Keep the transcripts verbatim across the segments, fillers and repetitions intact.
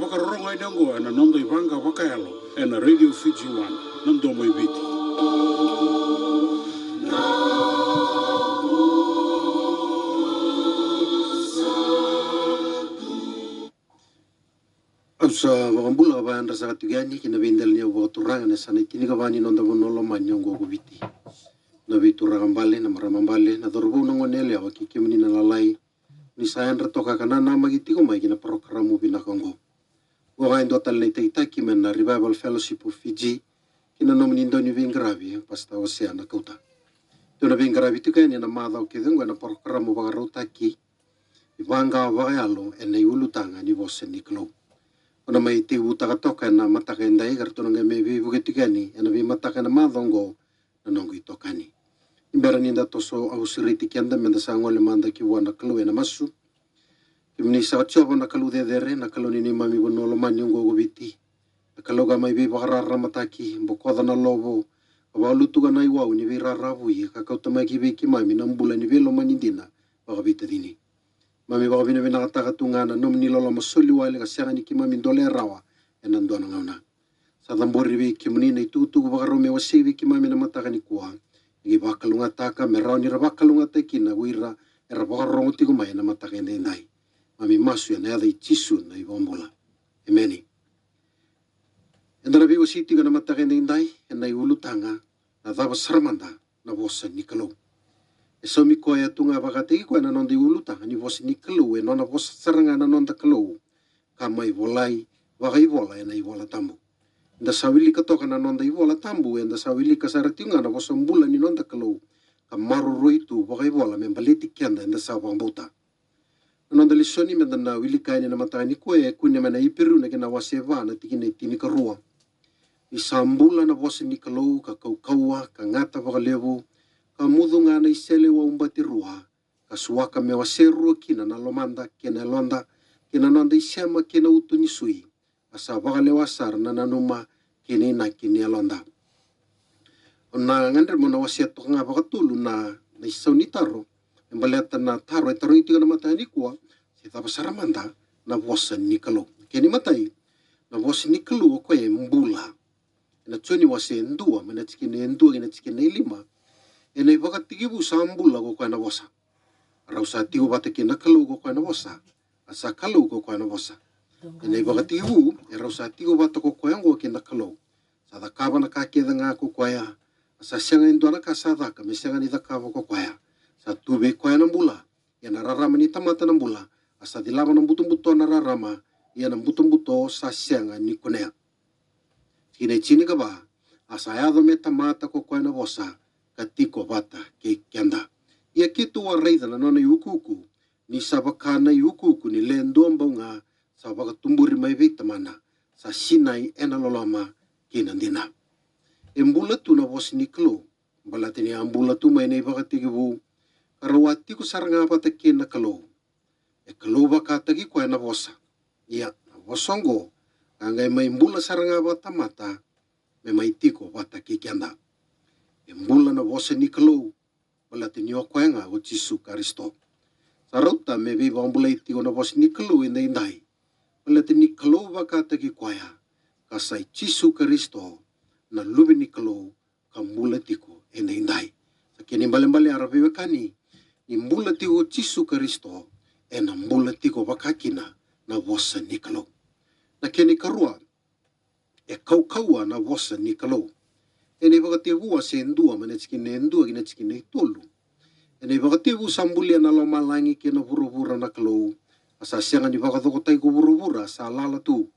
Vakarorogo yani oqo ena noda ivaqa vakayalo ena Radio Fiji One, na domo i Viti. Au sa vakabula ka vakayadrasaka tiko yani ki na veidela ni yavu vakaturaga ena yasana e tinikava ni noda vanua lomani oqo ko Viti. Na veituraga bale, na marama bale, na cauravou, na gone yalewa kei kemuni na lalai, ni sa yadra toka ka nanamaki tiko mai ki na parokaramu vinaka oqo. Oqo ga e dua tale na itakitaki mai na Revival Fellowship of Fiji, ki na nomuni dauniveiqaravi, Pastor Hosea Nakauta. Tou na veiqaravi tiko yani ena macawa kece oqo ena parokaramu vakarautaki ivaqa vakayalo ena iulutaga ni vosa ni Kalou. O na mai tekivutaka toka ena mataka edai ka ratou na qai mai veivuke tiko yani ena veimataka ena macawa oqo na noqu itokani. Ni bera ni da toso, au sureti keda me da sa gole mada ki vua na Kalou ena masu. Kemuni saka Jiova na Kalou cecere, na Kalou ni neimami vanua lomani oqo ko Viti. Na Kalou ka mai veivakararamataki, bokoca na lovo, ka vakalutuka na iwau ni veiraravui, ka kauta mai ki vei keimami na bula ni veilomani dina vakaveitacini. Mami vakavinavinakataka tu ga na nomuni loloma soli wale ka sega ni keimami dolea rawa ena dua na gauna. Sa cabori vei kemuni na itukutuku vakarau me wasei vei keimami ena mataka nikua. Ni qai vakalougatataka me rawa ni ra vakalougatataki kina o ira era vakarorogo tiko mai ena mataka edaidai. Mami masu ena yaca i Jisu na iVakabula. Emeni. Eda na veiwasei tiko ena mataka edaidai ena iulutaga, na cava sara mada na vosa ni Kalou. E saumi koya tu ga vakataki koya na noda iulutaga ni vosa ni Kalou, e nona vosa sara ga na noda Kalou, ka mai volai vakaivola ena iVola Tabu. Eda sa wilika toka na noda iVola Tabu, eda sa wilika sara tiko ga na vosa bula ni noda Kalou, ka maroroi tu vakaivola me baleti keda eda sa vakabauta. Na noda lesoni meda na wilika yani ena mataka nikua e kune mai na Iperiu na kena wase va na tikina e tinikarua. Ni sa bula na vosa ni Kalou ka kaukauwa ka gata vakalevu, ka mucu ga na iseleiwau batirua, ka suaka me wase rua kina na lomada kei na yaloda, kei na noda isema kei na uto ni sui, a sa vakalewa sara na nanuma kei na inaki ni yaloda. Au na gadreva meu na wasea toka ga vakatolu na, na isau ni taro me baleta na taro e tarogi tiko na mataka nikua, se cava sara mada na vosa ni Kalou. Kena imatai, na vosa ni Kalou o koya e bula. Ena Joni wase e dua, mai na tikina e dua kei na tikina e lima. Ena ivakatekivu sa bula ko koya na vosa. Rau sa tiko vata kei na Kalou ko koya na vosa. A sa Kalou ko koya na vosa. Ena ivakatekivu e rau sa tiko vata ko koya oqo kei na Kalou. Sa cakava na ka kece ga ko koya. A sa sega e dua na ka sa caka me sega ni cakava ko koya. Sa tu vei koya na bula. Ia na rarama ni tamata na bula. A sa cilava na butobuto na rarama. Ia na butobuto sa sega ni kunea. Tikina e tinikava. A sa yaco me tamata ko koya na vosa, ka tiko vata kei keda. Ia keitou a raica na nona iukuuku, ni sa vaka na iukuuku ni le dua bau ga, sa vakatuburi mai vei Tamana, sa sinai ena loloma kei na dina. E bula tu na vosa ni Kalou, baleta ni a bula tu mai na ivakatekivu, ka rau a tiko sara ga vata kei na Kalou. E Kalou vakataki koya na vosa. Ia na vosa oqo ka qai mai bula sara ga vakatamata, me mai tiko vata kei keda. E bula na vosa ni Kalou, baleta ni o koya ga o Jisu Karisito. Sa rauta me veivakabulai tiko na vosa ni Kalou edaidai, baleta ni Kalou vakataki koya, ka sa i Jisu Karisito na Luve ni Kalou, ka bula tiko edaidai. Sa kena ibalebale, ra veiwekani, ni bula tiko o Jisu Karisito, ena bula tiko vakakina na vosa ni Kalou. Na kena ikarua, e kaukauwa na vosa ni Kalou. Ena ivakatekivu wase e dua, mai na tikina e dua ki na tikina e tolu. Ena ivakatekivu sa bulia na lomalagi kei na vuravura na Kalou. A sa sega ni vakacokotaki ko vuravura, sa lala tu.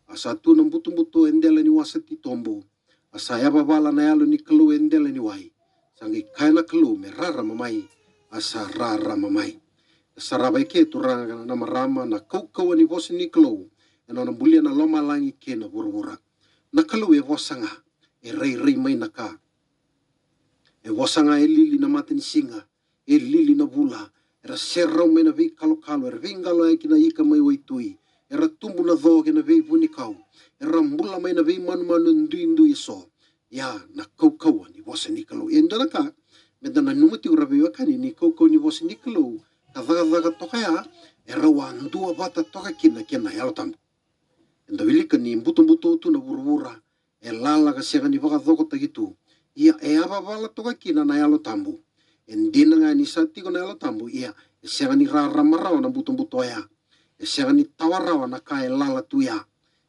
A sa tu na butobuto e dela ni wasa titobu. A sa yavavala na Yalo ni Kalou e dela ni wai. Sa qai kaya na Kalou me rarama mai. A sa rarama mai. Sarava eke turaga na marama na kaukauwa ni vosa ni Kalou. Ena nona bulia na lomalagi kei na vuravura. Na Kalou e vosa ga, e rairai mai na ka. E vosa ga, e lili na matanisiga, e lili na vula, era serau mai na veikalokalo, era veiqaloyaki na ika mai waitui, era tubu na co kei na veivunikau, era bula mai na veimanumanu duidui eso. Ia na kaukauwa ni vosa ni Kalou. E dua na ka meda nanuma tiko, ra veiwekani, ni kaukauwa ni vosa ni Kalou ka cakacaka toka ya, e rau a duavata toka kina kei na Yalo Tabu. Eda wilika ni butobuto tu na vuravura, e lala ka sega ni vakacokotaki tu. Ia e yavavala toka kina na Yalo Tabu. E dina ga ni sa tiko na Yalo Tabu, ia e sega ni rarama rawa na butobuto oya. E sega ni tawa rawa na ka e lala tu ya.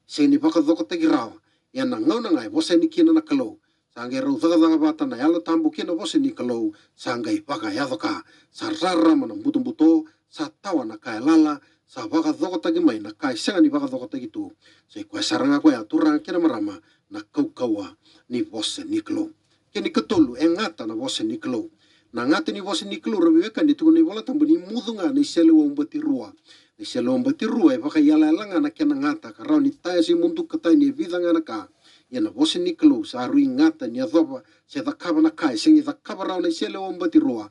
Sega ni vakacokotaki rawa. Ia na gauna ga e vosa yani kina na Kalou, sa qai rau cakacaka vata na Yalo Tabu kei na vosa ni Kalou, sa qai vakayaco ka. Sa rarama na butobuto, sa tawa na ka e lala, sa vakacokotaki mai na ka e sega ni vakacokotaki tu. Sa i koya sara ga koya, turaga kei na marama, na kaukauwa ni vosa ni Kalou. Kena ikatolu, e gata na vosa ni Kalou. Na gata ni vosa ni Kalou, ra veiwekani, e tukuna na iVola Tabu ni mucu ga na iseleiwau batirua. Na iseleiwau batirua e vakaiyalayala ga na kena gata, ka rawa ni taya se muduka tani e vica ga na ka. Ia na vosa ni Kalou sa rui gata ni yacova se cakava na ka e sega ni cakava rawa na iseleiwau batirua.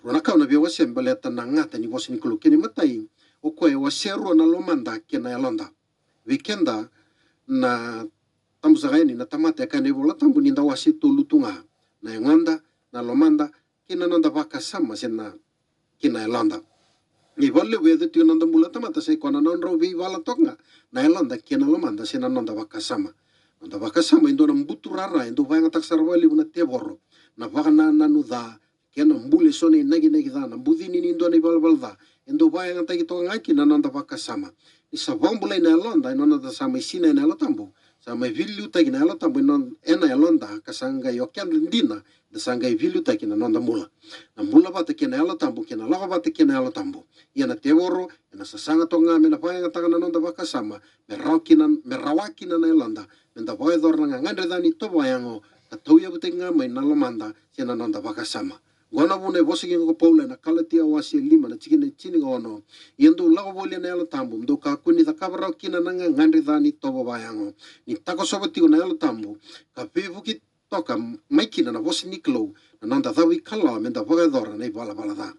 Rua na ka au na via wasea me baleta na gata ni vosa ni Kalou. Kena imatai, o koya e wasea rua na lomada kei na yaloda. Vei keda na tabu saka yani na tamata, e kaya na iVola Tabu ni da wase tolu tu ga: na yagoda, na lomada, kei na noda vakasama se na, kei na yaloda. Na ivalu levu e yaco tiko na noda bula na tamata, sa i koya na nodrau veivala toka ga na yaloda kei na lomada se na noda vakasama. Noda vakasama e dua na buturara e dau vakayagataka sara vakalevu na tevoro, na vakanananu ca, kei na buli eso na inakinaki ca, na bucini ni dua na ivalavala ca. E dau vakayagataki toka ga kina na noda vakasama. Ni sa vakabulai na yaloda, e nona da sa mai sinai ena Yalo Tabu, sa mai veiliutaki na Yalo Tabu ena, ena yaloda, ka sa qai o keda dina, da sa qai veiliutaki na noda bula. Na bula vata kei na Yalo Tabu, kei na lako vata kei na Yalo Tabu. Ia na tevoro ena sasaga toka ga me na vakayagataka na noda vakasama, me rawa kina, me rawa kina na yaloda me da vakayacora na gagadre ca ni tovo vakayago, ka tauyavutaki ga mai na lomada se na noda vakasama. Qo na vuna e vosa kina ko Paula ena Kalatia wase lima na tikina e tinikaono: Ia dou lako voli ena Yalo Tabu, mo dou kakua ni cakava rawa kina na gagadre ca ni tovo vakayago. Ni takosova tiko na Yalo Tabu, ka veivuke toka mai kina na vosa ni Kalou, na noda cavuikalawa me da vakayacora na ivalavala ca.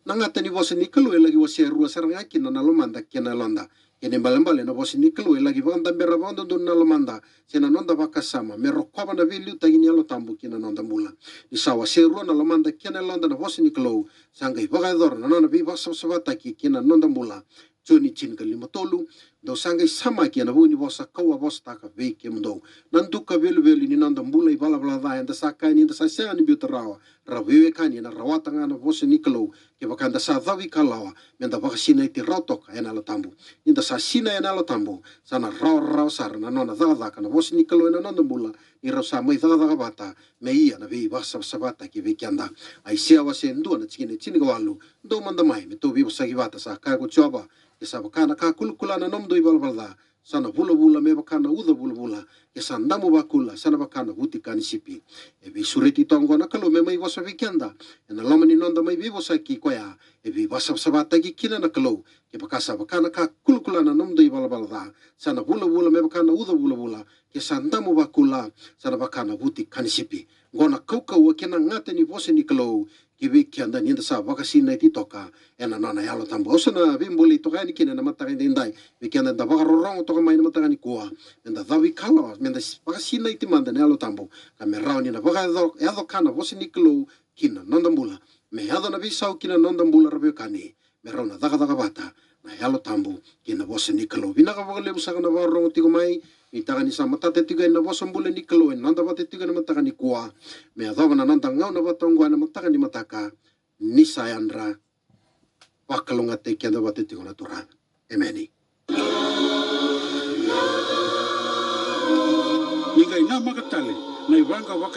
Na gata ni vosa ni Kalou e laki wasea rua sara ga kina na lomada kei na yaloda. Kena ibalebale, na vosa ni Kalou e laki vakadabera vakadodonu na lomada se na noda vakasama, me rokova na veiliutaki ni Yalo Tabu ki na noda bula. Ni sa wasea rua na lomada kei na yaloda na vosa ni Kalou, sa qai vakayacora na nona veivakasavasavataki ki na noda bula. Joni tinikalima tolu: Dou sa qai samaki ena vuku ni vosa ka'u a vosataka vei kemudou. Na duka veluvelu ni noda bula ivalavala ca, eda sa kaya ni da sa sega ni biuta rawa. Ra veiwekani, ena rawata ga na vosa ni Kalou. Kevaka eda sa cavuikalawa, me da vakasinaiti rawa toka ena Yalo Tabu. Ni da sa sinai ena Yalo Tabu, sa na rawarawa sara na nona cakacaka na vosa ni Kalou ena noda bula, ni rau sa mai cakacaka vata me ia na veivakasavasavataki vei keda. Aisea wase dua na tikina e tinikawalu: Dou mada mai, me tou veivosaki vata, sa kaya ko Jiova, ke sa vaka na ka kulakula na nomudou ivalavala ca, sa na vulavula me vaka na uca vulavula, ke sa damu vakula, sa na vaka na vutika ni sipi. E veisureti toka oqo na Kalou me mai vosa vei keda ena loma ni noda mai veivosaki koya. E veivakasavasavataki kina na Kalou. Kevaka sa vaka na ka kulakula na nomudou ivalavala ca, sa na vulavula me vaka na uca vulavula, ke sa damu vakula, sa na vaka na vutika ni sipi. Oqo na kaukauwa kei na gata ni vosa ni Kalou ki vei keda ni da sa vakasinaiti toka ena nona Yalo Tabu. Au sa na veibolei toka yani kina ena mataka edaidai, vei keda eda vakarorogo toka mai ena mataka nikua, me da cavuikalawa, me da s-, vakasinaiti mada ena Yalo Tabu, ka me rawa ni na vakayaco, yaco ka na vosa ni Kalou ki na noda bula, me yaco na veisau ki na noda bula, ra veiwekani, me rau na cakacaka vata na Yalo Tabu kei na vosa ni Kalou. Vinaka vakalevu saka na vakarorogo tiko mai. Nuitaka ni sa matata tiko yani na vosa bula ni Kalou ena noda vata tiko ena mataka nikua, me yacova na noda gauna vata oqo ena mataka ni mataka. Ni sa yadra. Vakalougatataki keda vata tiko na Turaga. Emeni. Ni qai namaka tale na ivaqa vaka